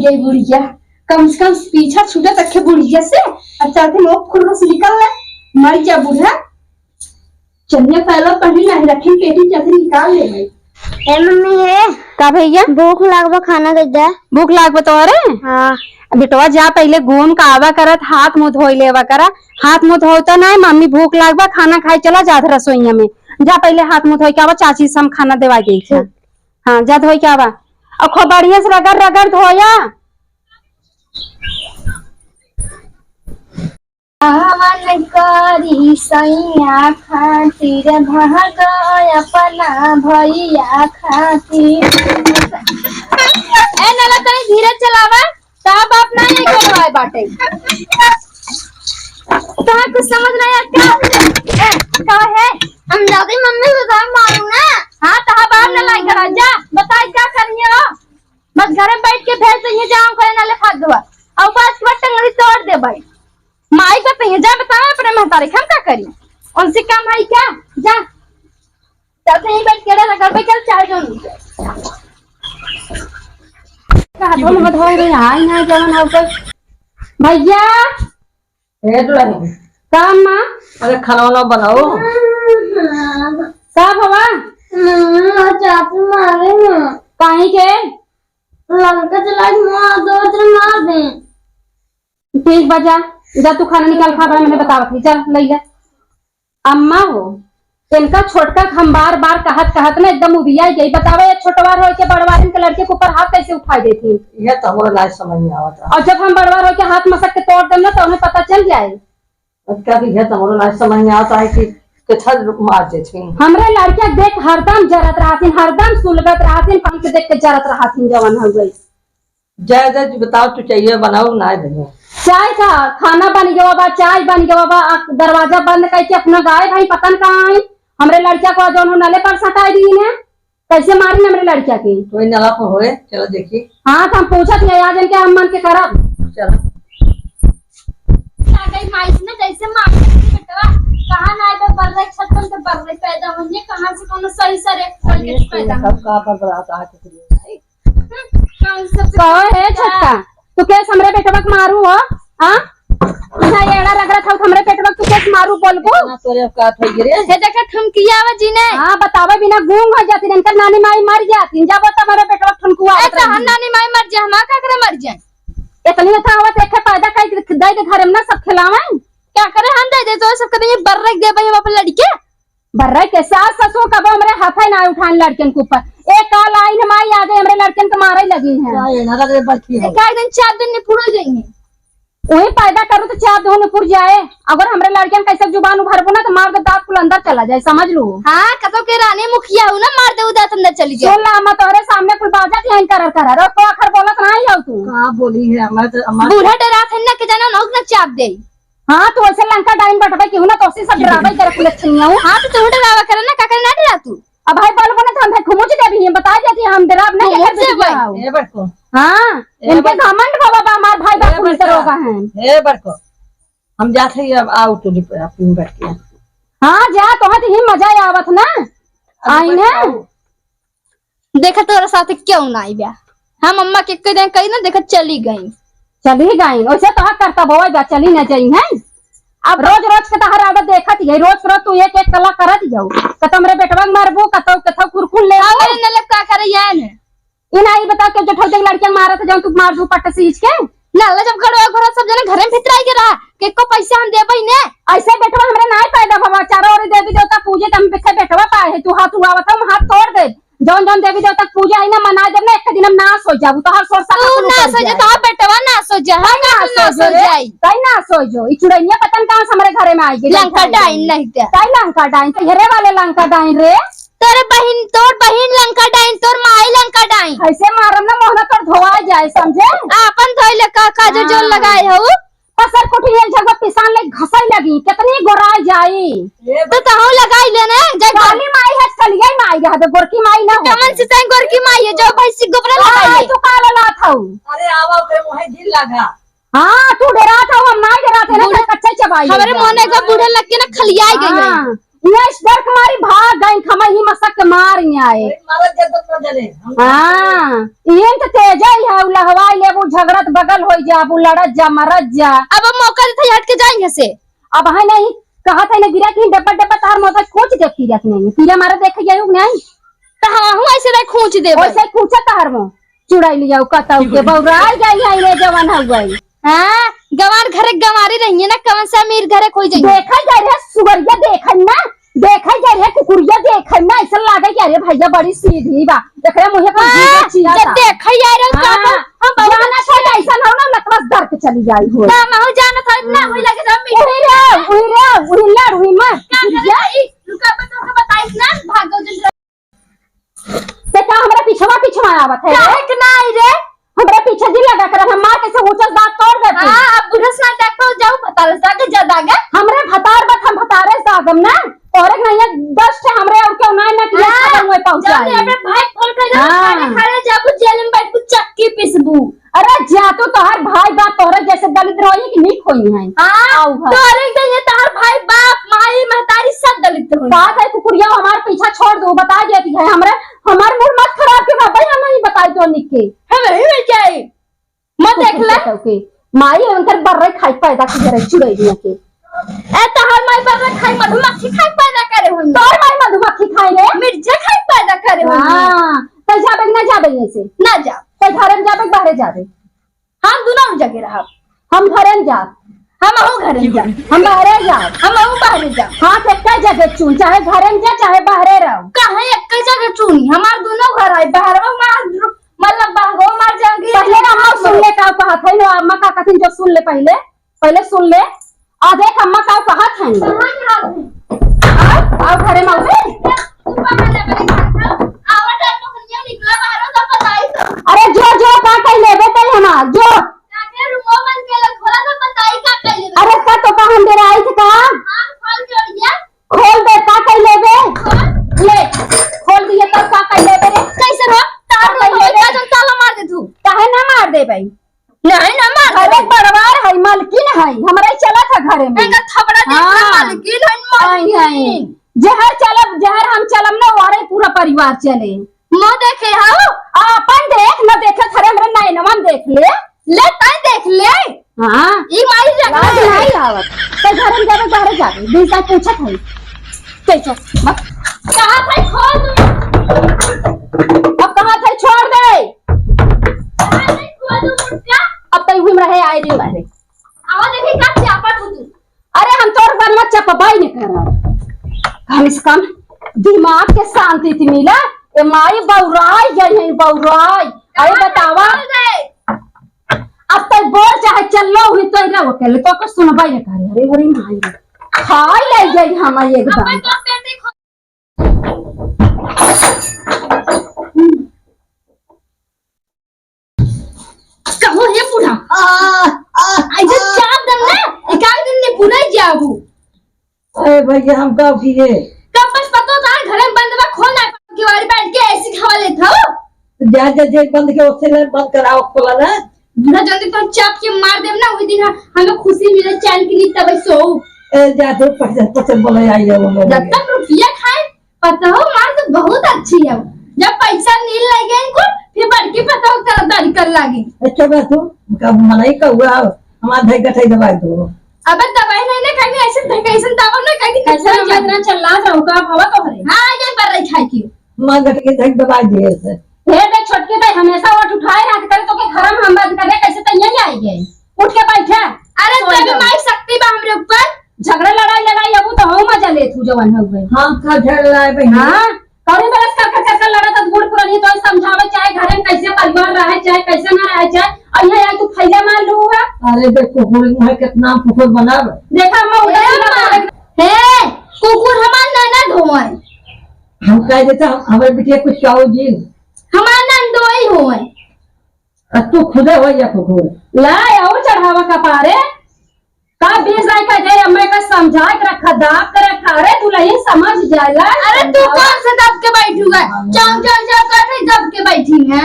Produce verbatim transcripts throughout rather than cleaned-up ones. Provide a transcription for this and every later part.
ए बुढ़िया, कम से कम पीछा छूटा तक के बुढ़िया से, अब चलते लोग खुर्र से निकल ले, मर जा बूढ़ा। चनिया पहला पहली नहीं रखी, पेटी चलते निकाल ले भाई। ए मम्मी, हे। का भैया? भूख लागबा, खाना दे दे। भूख लागबा तोहरे? हाँ। बेटवा जा पहिले घूम के आवा करा, हाथ मुंह धोई लेवा करा, हाथ मुंह धोता नहीं, मम्मी भूख लागबा, खाना खाए चला जात रसोईया में, जा पहिले हाथ मुंह धोई के आवा, चाची से हम खाना देवा दे। हाँ, जा धोई के आवा। और खूब बढ़िया से रगड़ रगड़ धोया। हवन करी सैया खातिर भाग अपना भैया खातिर। ए नला, तनी धीरे चलावा। तहा बाप ना नहीं करवाए बाटे। तहा कुछ समझ नहीं आता। ए, का है? हम दादी मम्मी से दाम मारू ना। हाँ, तहा बाप ना लाई करा जा। बताई का करिए हो? बस घरे बैठ के भेज दे, ये जाऊं करे नाले फाद दुआ। और बात के बाद टंगड़ी तोड़ दे भाई। माई का तो ये जा बतावे अपने महतारी, हम का करी? उनसे काम है क्या? जा। चल, यहीं बैठ के रह, घर पे चल, चाय जो नहीं। का हाथों में धोए रहे, हाय ना जवन हो गए। भैया। ए दुल्हन। का अम्मा? अरे खाना वाना बनाओ। का भवा? मम्मी, चाची मारे ना। काहे के? लड़का चला के मार दो, तो मार दे। ठीक बा, जा, जा तू खाना निकाल खा, बड़ा मैंने बतावत ही, चल ले ले। अम्मा हो, इनका छोटका के हम बार बार कहत कहत ना एकदम उबिया गई। बतावे, ये छोटवार हो के बड़वार इनके लड़के के ऊपर हाथ कैसे उठा देती? यह तो हमरो ना समझ में आवत रहा। और जब हम बड़वार हो के हाथ मसक के तोड़ देम ना, तो उन्हें पता चल जाए। अब क्या भी है, तो हमरो ना समझ में आवत है कि किधर मार देती। हमरे लड़के देख हरदम जरत रहती, हरदम सुलगत रहती, पंख देख के जरत रहती, जवन हो गई। जय जय जी, बताओ तू चाहिए बनाओ ना भैया। चाय का खाना बन गया बा, चाय बन गया बा, आ, दरवाजा बंद करके अपना गाय भाई पता न कहाँ आई। हमरे लड़का को जौन हो नले पर सटाई दी ने, कैसे मारी हमरे लड़का के? तो इन नला पर होए, चलो देखी। हाँ, तो हम पूछत नहीं, आज इनके हम मन के करब। चलो। आ गई माई से ना, जैसे मार के बेटवा, कहाँ ना आए तो बर्रे छप्पन तो बर्रे पैदा होंगे, कहाँ से कोनो सही सरे फल के पैदा होंगे। का बर्रे आता है कुछ नहीं। कौन सबसे कहो हे छोटका, तू केस हमरे बेटवा के मारू हो? हाँ? ना एड़ा रगड़ा था हमरे बेटवा के तू केस मारू बोलबू? ना तोरे औकात है रे। हे देखा धमकिया आवा जी ने। हाँ, बतावे बिना गूंग हो जाती, इनकर नानी माई मर जाती। जब तो हमरे बेटवा ठुनकुआ ए, तो हम नानी माई मर जाए, हम का करे मर जाए? इतनी था आवत एक पैदा कर दे दे घर में ना सब खिलावे। क्या करे हम दे दे तो सब कभी ये बर्रे दे भाई हम अपन लड़के। बर्रे के सास ससुर कबो हमरे हाथे ना उठान लड़कन के ऊपर। एक का लाइन माई आ गई, हमरे लड़कन के मारे लगी हैं। का ये ना लगे बैठी हो? एक आध दिन चार दिन निपुड़ जाएंगे। वही पैदा करो तो चार दिन निपुड़ जाए। अगर हमरे लड़कन कैसे जुबान उभरबो ना तो मार दे दांत कुल अंदर चला जाए, समझ लो। हाँ, कतो के रानी मुखिया हूँ ना, मार दे दांत अंदर चली जाए। सुन ला, हम तोहरे सामने कुल बाजत यहीं करर करर, और तो आखर बोलत ना ही हो तू। का बोली है, हमारे तो, हमारे बूढ़ा डरात है ना कि जाना नौक ना चाप दे। हाँ, तू ऐसे लंका डाइन बटबे केहू ना, तोसी सब डराबे करे कुल अच्छनिया हूँ। हाँ, तो तू डरावा करे ना, का करे ना डरा तू? अब भाई बोलबो ना तो हम भाई खुमुच देबी, हम बता देती हम डराब ना, खुमुच केकर देबे। बिटिया हूँ। ए बड़को। हाँ, ए इनके बड़को। घमंड बाबा बा, हमार भाई बा ए पुलिस बड़का। दरोगा हैं। ए बड़को, हम जात हई, अब आओ तू अपनी बैठ के। हाँ, जा, तोहर तो ही मजा आवत ना। अरे आई ना। बड़को। देखा तोरा साथ क्यों ना आई बा? हम अम्मा के कह दें, कही ना, देखा चली गई। चली गई, वैसे तो हक करता बउआ बा, चली ना जाई है। अब रोज रोज के तहर आदत देखत ही, रोज रोज तू एक एक कला करत जाऊ। कतो हमरे बेटवा के मारबू, कतो कतो कुरकुर ले हाँ, आओ। अरे नलब का करे यार ने? ई ना ई बताओ कि जो ठौक लड़के मारत है, जौन तू मार दू पट्ट सींच के। ना, ला जब घरवा घर सब जने घरे में भीतर आई के रहा, कि एको पैसा हम देबे ने। ऐसे बेटवा हमरे नाय पैदा भवा, चारों ओर देवी देवता पूजे, त हम बिखे बेटवा पाए है, तू हाथ उड़ावत हम हाथ तोड़ दे। जौन जौन देवी देवता के पूजा आई ना, मना देब ना, एक दिन हम नाश हो जाबू, तोहार सोर सारा तू कुल नाश उतर हो जा, जाए। तोहार बेटवा नाश हो जा, हम कई नाश नाश हो हो जो रे? जाई। कई नाश हो जो? ई चुड़ैलिया पतन कहाँ से हमरे घरे में आई गई? लंका डाइन नहीं ते। कई लंका डाइन? तो हेरे वाले लंका डाइन रे। तोरे बहिन, तोर बहिन लंका डाइन, तोर माई लंका डाइन। ऐसे मारम ना मोहना तोर धोआ जाए, समझे? आपन धोई ले का, का जो जोर हाँ। लगाए हो। पसर कुटी एक जगह पिसान ले घसाई लगी, कितनी गोराई जाई। ए तो तहु लगाई ले ने, जय काली माई है, कलिया माई रहबे, गोरकी माई ना हो। कमन से तई गोरकी माई है, जो भैंसी गोबरा हाँ, लगाई ले। तू का ललात हऊ? अरे आवा बे, मोहे दिल लगा। हाँ, तू डरात हऊ, हम ना डरात है ना, बूढ़ा, कच्चा चबाई हमरे ले। मोहने का बूढ़ा लग के ना खलियाई गई है। हाँ, ये डर के मारी भाग गई, खमा ही मसक के मार आए। मारत जा तो ना जाने। हम हाँ, इहन त तेजा ही है, उ लहवाई लेबू, झगड़त बगल होई जाबू, लड़त जा, मरत जा। अब हम मौका देते हट के जाएंगे से। अब है नहीं, कहत है ना गिरा कि डब्बा डब्बा तार मोथा खोच दे फिरत नहीं। पीरा मारे देखे जाऊ नहीं। त हम हूँ ऐसे नहीं खोच दे वैसे खोचा तार मो। चुड़ैलिया कतौ के बौराई गई है रे जवन हउवै। हाँ, गंवार घरे गंवारी रहिए ना, कवन से अमीर घरे खोई जाइए। देखै जाए रे सुगरिया, देखै ना, देखै जाए रे कुकुरिया, देखै ना, ऐसा लागे कि अरे भैया बड़ी सीधी बा, एकरे मुँहे पर हाँ, जीभ चिया जब था। देखै जाए रे, हाँ, का हम बहुत जाना था, ऐसा ना हो ना, लतवा से डर के चली जाई हो। ना, महू जाना था, इतना हाँ। होई लगे सब मीठे उही रे, उही रे, उही लड़, उही मार। का करे ई? रुका, अपन तोहके बताई ना, भागो जन। ते का हमरा पिछवा पिछवा आवत है रे? काहे के ना आई रे? हमरा पीछे जी लगा कर हम मार कैसे ऊंचा दांत तोड़ देती। हाँ, अब बुढ़स ना देख पाओ, जाओ भतार से आगे, जा दागे। हमरे भतार बत हम भतारे से आगम ना। तोरे के नहीं है, दस ठे हमरे और क्यों ना, ना किया हाँ, खबर में पहुंचाई। जल्दी अपने भाई फोन कर दो, हाँ। खाने खाने जाबू, जेल में बैठ के चक्की पीसबू। अरे जा तू, तोहर भाई बाप तोहरे जैसे दलित रही कि नीक होई हैं। हाँ, आऊ है। तोहरे के ये तोहर भाई बाप, माई, महतारी सब दलित होई। का है कुकुरिया हमार पीछा छोड़ दो, बता देती है हमरे, हमार मूड मत खराब के बाबा, हम नहीं बताई तो निक के। हम ही मिल जाए। मत देख ले। के माई उनकर बर्रे खाई पैदा की घरे चुड़ैलिया के। ए तोहर माई बर्रे खाई मधुमक्खी खाई पैदा करे हुई। तोहर माई मधुमक्खी खाई रे। मिर्जा खाई पैदा करे हुई। हाँ, तो जाबे ना जाबे ऐसे। ना जा। तो घर में जाबे बाहरे जाबे। हम दोनों जगह रहब। हम घरे में जाब। हम अहू घरे में जाब। हम बाहरे जाब। हम अहू बाहरे जाब। हाँ, तो एक जगह चुन, चाहे घरे में जा, चाहे बाहरे रहो। काहे एक जगह चुनी? हमार दोनों घर है, बाहरो मार, मतलब बाहरो मार जाऊंगी। पहले अम्मा सुन ले का कहत है, नो अम्मा का कथिन जो सुन ले पहले, पहले सुन ले। आ देख अम्मा का कहत है। कहाँ जाओ? आओ, आओ घरे में आओ। अरे जो, जो, का कह लेबे तै हमार, जो। अरे का तो का हम डेराई थे का? खोल दे, का कह लेबे? ले, खोल दिए तब का कह लेबे रे? कैसे हो? तार का कह लेबे? का जन ताला मार दे तू। काहे ना मार देबे? नहीं ना मार अरे देबे। बड़वार है, मालकिन है, हमरा ही चलत है घरे में। एकर थपड़ा देख हाँ। मालकिन है, आई, आई। मालकिन। जहर चलब, जहर हम चलब ना, वारे पूरा परिवार चले। मुँह देखे हऊ? आपन देख, न देखे खरे हमरे नैनवा में देख ले। ले, तै देख ले। हाँ। ई माई रख लाज ले। नहीं आवत। तो घर में जाबे, बाहर जाबे। दिन तक पूछत है। कैसे? मत। कहा था खोल दो। अब कहा था छोड़ दे। कहा था खोल दो मुर्गा। अब तै हुई में रहे, आए दिन बाहर। आवा देखी का चापा तू। अरे हम तोर बनवा चपबाई नहीं करब। कम से कम दिमाग के शांति थी मिला। ए माई बौराई गई है, बौराई। अरे बतावा। अब तक बोल चाहे चल लो हुई तो रहो अकेले, तो कुछ सुनबाई नहीं करे। अरे अरे माई। खाई ले गई हम एकदम। कहो हे बूढ़ा। आ, आ, ऐसे आ, चाप दम ना, एकाध दिन में पूरा ही जाबू। अरे भैया, हम का किए? कब बस पतो तार घरे में बंद बा, खोल ना, केवाड़ी बैठ के ऐसी हवा लेत हो। जा, जा, जे बंद के ओसे ले बंद कराओ, खोला ना। बूढ़ा जल्दी तो चाप के मार देब ना, वही दिन हम, हमें खुशी मिले, चैन की नींद तब सो। ए, जा तो पचर, पचर बोले आई है वो लोग। जब तक रुपया खाए, पतोह मार तो बहुत अच्छी है। जब पैसा नील लग गए इनको, फिर बड़की पतोह तरफदारी कर लागी। अच्छा बा तू, का मनई का हुआ, हमार धई गठई दबाई दो। अबे दबाई नहीं ना, कहीं ऐसे धई, ऐसे दबाव ना, कहीं ऐसे हम इतना चिल्लात रहू का, अब हवा तो हरे। हाँ, ये पर रही खाए की। मार गठई के धई दबाई दिए से। हे बे छोटके दाई, हमेशा ओठ उठाए रहा करे तो के घर में हम बंद करे, कैसे तो यही आई गए? उठ के बैठा। अरे सोए तेरी दो। माई शक्ति बा हमरे ऊपर। झगड़ा लड़ाई लड़ाई अब तो हम मजा लेत हूँ जवन हो गए। हम का झगड़ा लड़ाई बहिनी? हाँ, कौन बरस कर कर कर लड़त हत बूढ़ पुरानी तो समझावे चाहे घर में कैसे परिवार रहे चाहे कैसे ना रहे चाहे और यहाँ आई तू फैला मार लू हुआ। अरे देखो कुकुर मुँह कितना कुकुर बनावे। देखा अम्मा उधर ए ही अम्मा, लगा। हे कुकुर हमार ननद होए। हम कह देते हम हमारे बिटिया कुछ चाहो जी। हमार ननदोई होए। आ तू खुदे हो या कुकुर। ला और चढ़ावा का पारे। का बीस आई का दे, अम्मा का समझा के रखा, दाब के रखा। अरे दुल्हन समझ जाला। अरे तू कौन से दब के बैठी हुआ है? जाओ, जाओ, जाओ, कर रही दब के बैठी है।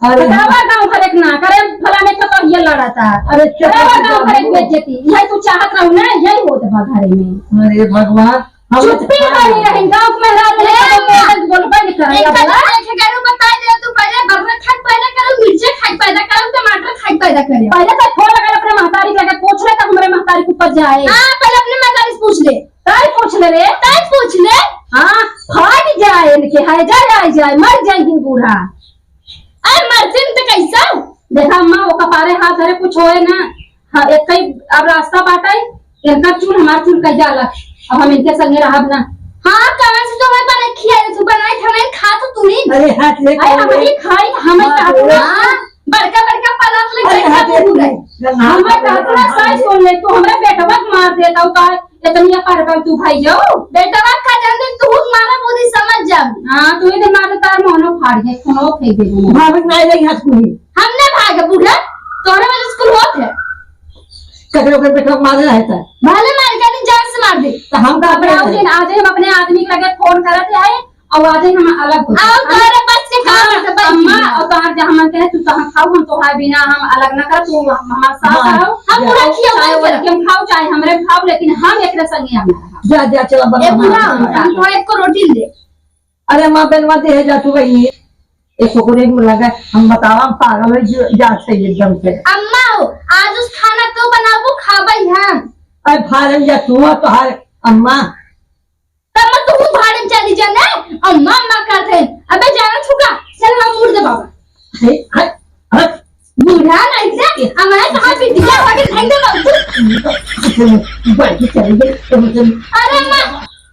अरे बतावा गाँव भर एक ना करे, फलाने तो कहिए लड़ा था। अरे चुप बतावा हो गाँव भर एक जाओ। बेइज्जती। यही तू चाहत रहू ना, यही होत बा घरे में। अरे भगवान, हम चुप्पी बनी रही, गाँव में रह रहे, ए अम्मा। तो बोलबे नहीं अरे इनका तो बाबा। देखे करू, बताई दे तू, पहले बर्रा खाए पैदा करू, मिर्चे खाए पैदा करू, टमाटर खाए पैदा करे। पहले तो फोन लगा अपने महतारी के लगे, पूछ ले तब हमरे महतारी के ऊपर जाए। हाँ, पहले अपने महतारी से पूछ ले। ताई पूछ ले रे। ताई पूछ ले। हाँ, फाट जाए इनके, है जाए, आई जाए, मर जाए ही बूढ़ा। अरे मर जाए तो कैसा? देखा अम्मा, वो कपारे हाथ धरे कुछ होए ना। हाँ, एक कई अब रास्ता बाटे, इनका चूल हमार चूल कई जाला। अब हम इनके संगे रहब ना। हाँ, कहाँ से तो हमें बना खिया दे, तू बनाए खाना खा तो तू ही। अरे हाथ ले अरे हम ही खाई, हमें हाँ, काटू ना। हाँ। बड़का बड़का पलक ले अरे बैठा हाथ ले तू रे। हमें काटू ना, साई सुन ले, तू हमरे बेटवा के मार देता हूँ का? इतनी अकड़ बल तू भाई जाओ। बेटवा का जान दे, तू मारा बुद्धि समझ जा। हाँ, तू ही दिन मार तार मोहनो फाड़ दे, खूनो फेंक दे। भाभी नहीं रही हाथ में। हम ना भागे बूढ़ा, तोहरे वजह से कुल होत है। ककरो के बेटा मारे रहे था। भले मार के नहीं, जान से मार दे। तो हम का अपने अपने उस दिन आज ही हम अपने आदमी के लगे फोन करत है और आज ही हम अलग हो जाए। और तोहरे बस के काम हाँ, है, बस अम्मा, की। और तोहार जहाँ मन कहे तू तहाँ खाओ, हम तोहार बिना हम अलग ना कर, तू हम, हमार साथ हाँ। रहो। हम पूरा खिया चाहे हुआ उनके करब। हम खाओ, चाहे हमरे खाओ, लेकिन हम एकरे संगे हम ना रहब। जा, जा, चला, ए बर्रा बूढ़ा, मार। हम तो एक को रोटी दे। अरे माँ, बनवा दे है, जा तू बहिनी। एक ओकरे को लगा, हम बतावा, हम पागल हो जो, जा सही एकदम से। अम्मा हो, आज उस खाना तो बनाबो, खाबई हम। अरे फारम जा तू, तोहार अम्मा। तब मैं तू भाड़े में चली जाने, अम्मा, अम्मा करते हैं। अबे जाना छुका, चल हम मुड़ दे बाबा। हे, हट, हट। बूढ़ा नहीं थे, हमारे कहाँ पे दिया हुआ कि नहीं दे बाबू। बैठ के चली गई, तुम, तुम। अरे अम्मा,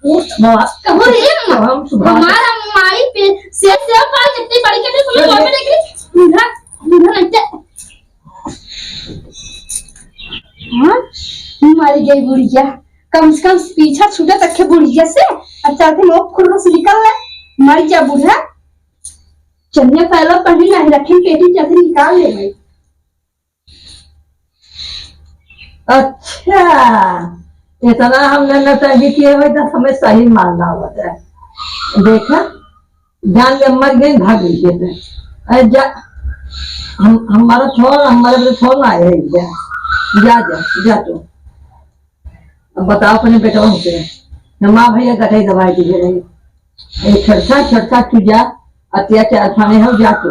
उठ बाबा। कहो रे अम्मा, हम सुबह हमारा माई पे से, से पाल कितनी बड़ी, कितनी सुंदर अरे। फोटो देख रही। बूढ़ा, बूढ़ा नहीं थे। हाँ? मर गई बुढ़िया। कम से कम पीछा छूटा तक के बुढ़िया से। अब चलते लोग खुर्र से निकल ले। मर जा बूढ़ा। चलिए पहले पहली नहीं रखें, पेटी जल्दी निकाल ले भाई। अच्छा, इतना हमने नौटंकी किए हुए तो हमें सही मारना होता है। देखा, जान के मर गई, भाग गई खेत में। अरे जा, हम, हमारा छोड़, हमारे पे छोड़ ना आए, जा, जा, जा, जा तू। अब बताओ अपने बेटवा से, ना माँ भैया गटई दबाई दीजिए रही। ए, छोटका, छोटका तू जा, अत्याचार थाने हो जा तू।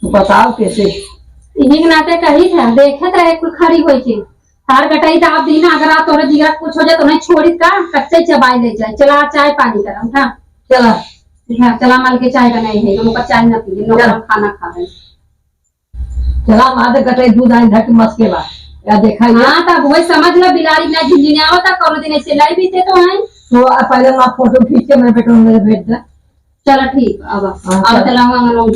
तू बताओ कैसे? इही के नाते कही था, देखत रहे कुल खड़ी होई के। तार कटाई तो आप दीना, अगर आप तोहरा जिगरा कुछ हो जाए तो उन्हें छोड़ी का, कच्चे चबाई ले जाए। चला चाय पानी करम, उठा। चला। उठा, चला मल के चाय बनाई है, हम ओकर चाय ना पिए, हम चला। ओकर खाना खावे। चला माँ दे कटाई दूध आई धक मस्के बा। या देखा ये। हाँ, तब वही समझ लो बिलाड़ी ना झिझियावत, कौनो दिन ऐसे लाई बीते तो हैं। तो आ पहले माँ फोटो खींच के मेरे बेटो में भेज दे। चला ठीक, अब, हाँ, अब चला। चला हम लोग